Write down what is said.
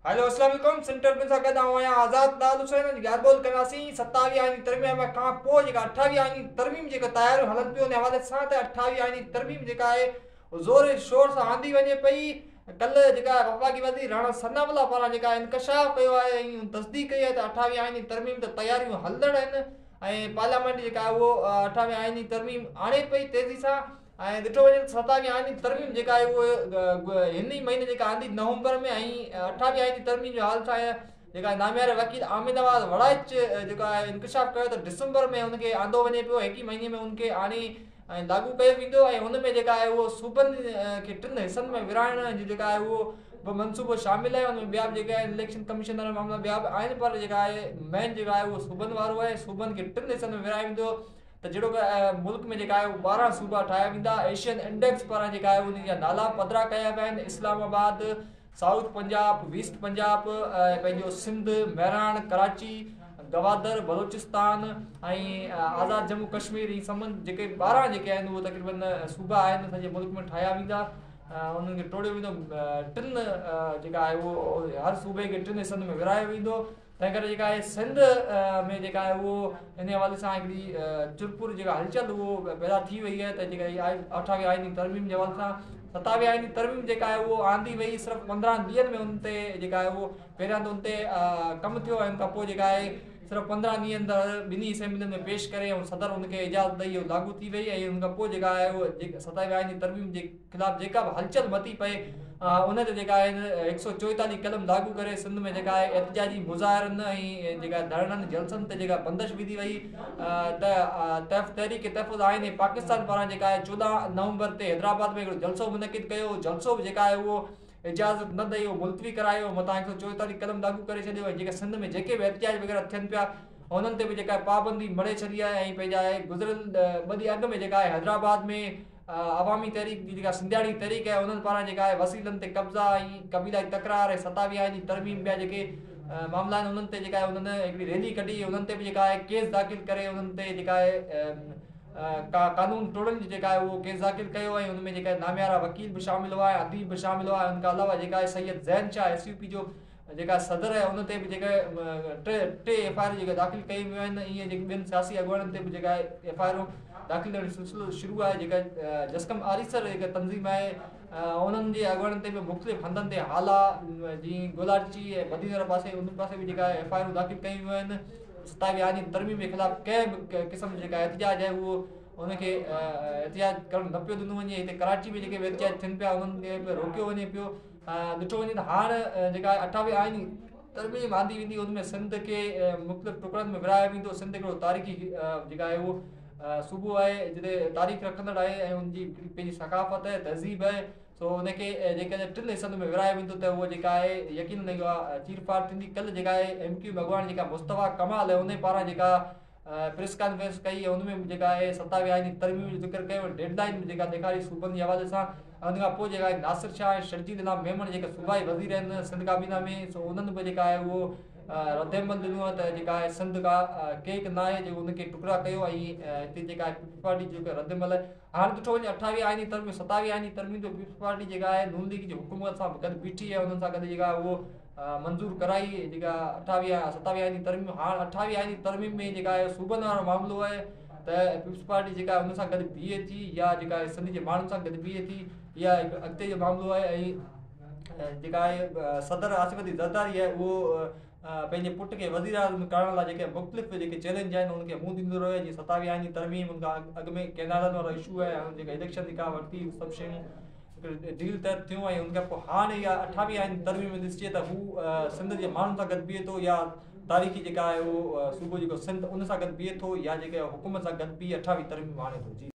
Hello اسلام عليڪم centre پن سان گڏ آئون آهيان آزاد لال حسين. اڄ ڳالهه ٻولهه ڪنداسين 27 آئيني ترميم کان پوء جيڪا 28 آئيني ترميم جيڪا تياريون هلن پيون ان حوالي سان ته 28 آئيني ترميم جيڪا آهي زور شور سان آندي وڃي پئي. ڪلهه جيڪا وفاقي وزير راڻا ثناء الله پاران جيڪا انڪشاف ڪيو آهي ۽ تصديق ڪئي آهي ته 28 آئيني ترميم ته تياريون هلندڙ آهن ۽ پارليامينٽ جيڪا آهي اهو 28 آئيني ترميم آڻي پئي تيزي سان. ۽ ڏٺو وڃي ته 27 آئيني ترميم جيڪا آهي اهو هن ئي مهيني جيڪا آندي نومبر ۾ ۽ 28 آئيني ترميم جو حال سان جيڪا نامياري وڪيل عامر نواز وڙائچ جيڪو آهي انڪشاف ڪيو ته ڊسمبر ۾ ان کي آندو وڃي پيو، هڪ ئي مهيني ۾ ان کي آڻي ۽ لاڳو ڪيو ويندو ۽ ان ۾ جيڪا آهي اهو صوبن کي ٽن حصن ۾ ورهائڻ جو جيڪا آهي اهو به منصوبو شامل آهي. ان ۾ ٻيا به جيڪا آهن اليڪشن ڪميشن وارا معاملا ٻيا به آهن پر جيڪا آهي مين جيڪا آهي اهو صوبن وارو آهي. صوبن کي ٽن حصن ۾ ورهايو ويندو ته جهڙوڪ ملڪ ۾ جيڪا آهي 12 صوبا ٺاهيا ويندا. ايشين انڊيڪس پاران جيڪا آهي ان جا نالا پڌرا ڪيا ويا آهن. اسلام آباد، سائوٿ پنجاب، ويسٽ پنجاب، پنهنجو سنڌ، مهراڻ، ڪراچي، گوادر، بلوچستان ۽ آزاد ڄمون ڪشمير، هي سمن جيڪي 12 جيڪي آهن اهي تقريبن صوبا آهن اسان جي ملڪ ۾ ٺاهيا ويندا. انهن کي ٽوڙيو ويندو، ٽن جيڪا آهي اهو هر صوبي کي ٽن حصن ۾ ورهايو ويندو. تنهن ڪري جيڪا آهي سنڌ ۾ جيڪا آهي اهو ان حوالي سان هڪڙي چرپر جيڪا هلچل اهو پيدا ٿي وئي آهي ته جيڪا 28 آئيني ترميم جي حوالي سان 27 آئيني ترميم جيڪا آهي اهو آندي وئي صرف 15 ڏينهن ۾ ان تي جيڪا آهي اهو پهريان ته ان تي ڪم ٿيو ۽ ان کان پوء جيڪا آهي صرف 15 ڏينهن اندر ٻنهي اسيمبلين ۾ پيش ڪري ۽ صدر ان کي اجازت ڏئي اهو لاڳو ٿي وئي ۽ ان کان پوء جيڪا آهي اهو 27 آئيني ترميم جي خلاف جيڪا به هلچل متي پئي ان تي جيڪا آهي 144 قلم لاڳو ڪري سنڌ ۾ جيڪا آهي احتجاجي مظاهرن ۽ جيڪا ڌرڻن جلسن تي جيڪا بندش وڌي وئي ته تحريڪ تحفظ آئين ۽ پاڪستان پاران جيڪا آهي 14 نومبر تي حيدرآباد ۾ هڪڙو جلسو منعقد ڪيو. جلسو به جيڪا آهي اهو اجازت نه ڏئي اهو ملتوي ڪرايو، متان 144 قلم لاڳو ڪري ڇڏيو ۽ جيڪا سنڌ ۾ جيڪي به احتجاج وغيره ٿين پيا انهن تي به جيڪا پابندي مڙهي ڇڏي آهي. ۽ پنهنجا گذريل 2 ڏينهن اڳ ۾ جيڪا آهي حيدرآباد ۾ عوامي تحريڪ جي جيڪا سنڌياڻي تحريڪ آهي انهن پاران جيڪا آهي وسيلن تي قبضا ۽ قبيلائي تڪرار ۽ 27 آئيني ترميم ٻيا جيڪي معاملا آهن انهن تي جيڪا آهي انهن هڪڙي ريلي ڪڍي انهن تي به جيڪا آهي ڪيس داخل ڪري انهن تي جيڪا آهي قانون ٽوڙڻ جي جيڪا آهي اهو ڪيس داخل ڪيو ۽ ان ۾ جيڪا ناميارا وڪيل به شامل هئا ۽ اديب به شامل هئا. ان کان علاوه جيڪا آهي Syed Zain Shah S U P جو جيڪا صدر آهي ان تي به جيڪا ٽي ايف I R جيڪا داخل ڪيون ويون آهن. ائين جيڪي ٻين سياسي اڳواڻن تي به جيڪا ايف I آرون داخل ٿيڻ جو سلسلو شروع آهي. جيڪا جسقم آريسر جيڪا تنظيم آهي انهن جي اڳواڻن تي به مختلف هنڌن تي هالا جي گولاڙچي ۽ بدين واري پاسي ان پاسي به جيڪا ايف I آرون داخل ڪيون ويون آهن. 27 آئيني ترميم جي خلاف ڪنهن به قسم جو جيڪا احتجاج آهي اهو ان کي احتجاج ڪرڻ نه پيو ڏنو وڃي. هتي ڪراچي ۾ جيڪي به احتجاج ٿين پيا انهن کي به روڪيو وڃي پيو. ڏٺو وڃي ته هاڻ جيڪا 28 آئيني ترميم آندي ويندي ان ۾ سنڌ کي مختلف ٽڪڙن ۾ ورهايو ويندو. سنڌ هڪڙو تاريخي جيڪا آهي اهو صوبو آهي جتي تاريخ رکندڙ آهي ۽ ان جي پنهنجي ثقافت آهي تهذيب آهي. سو ان کي جيڪڏهن ٽن حصن ۾ ورهايو ويندو ته اهو جيڪا آهي يقينن اها چيرڦاڙ ٿيندي. ڪلهه جيڪا آهي ايم ڪيو ايم اڳواڻ جيڪا مصطفيٰ ڪمال آهي ان پاران جيڪا پريس ڪانفرنس ڪئي ان ۾ جيڪا آهي 27 آئيني ترميم جو ذڪر ڪيو، ڊيڊ لائن به جيڪا ڏيکاري صوبن جي حوالي سان. ان کان پوء جيڪا آهي ناصر شاهه ۽ شرجيل انعام ميمڻ جيڪا صوبائي وزير آهن سنڌ ڪابينا ۾ سو انهن به جيڪا آهي اهو رد عمل ڏنو آهي ته جيڪا آهي سنڌ ڪا ڪيڪ نه آهي جيڪو ان کي ٽڪرا ڪيو ۽ هتي جيڪا آهي پيپلز پارٽي جو رد عمل آهي. هاڻي ڏٺو وڃي 28 آئيني ترميم 27 آئيني ترميم جو پيپلز پارٽي جيڪا آهي نون ليگ جي حڪومت سان گڏ بيٺي آهي انهن سان گڏ جيڪا اهو منظور ڪرائي جيڪا 28 27 آئيني ترميم. هاڻ 28 آئيني ترميم ۾ جيڪا آهي صوبن وارو معاملو آهي ته پيپلز پارٽي جيڪا ان سان گڏ بيهي ٿي يا جيڪا سنڌ جي ماڻهن سان گڏ بيهي ٿي اها هڪ اڳتي جو معاملو آهي. ۽ جيڪا آهي صدر آصف علي زرداري آهي اهو پنهنجي پٽ کي وزير اعظم ڪرڻ لاء جيڪي مختلف جيڪي چئلينج آهن ان کي منهن ڏيندو رهيو آهي. جيئن 27 آئيني ترميم ان کان اڳ ۾ ڪئنالن وارو اشو آهي ۽ جيڪا اليڪشن جيڪا ورتي سڀ شيون ڊيل تحت ٿيون ۽ ان کان پوء هاڻي اها 28 آئيني ترميم ڏسجي ته هو سنڌ جي ماڻهن سان گڏ بيهي ٿو يا تاريخي جيڪا آهي اهو صوبو جيڪو سنڌ ان سان گڏ بيهي ٿو يا جيڪا حڪومت سان گڏ بيهي 28 ترميم آڻي ٿو. جي.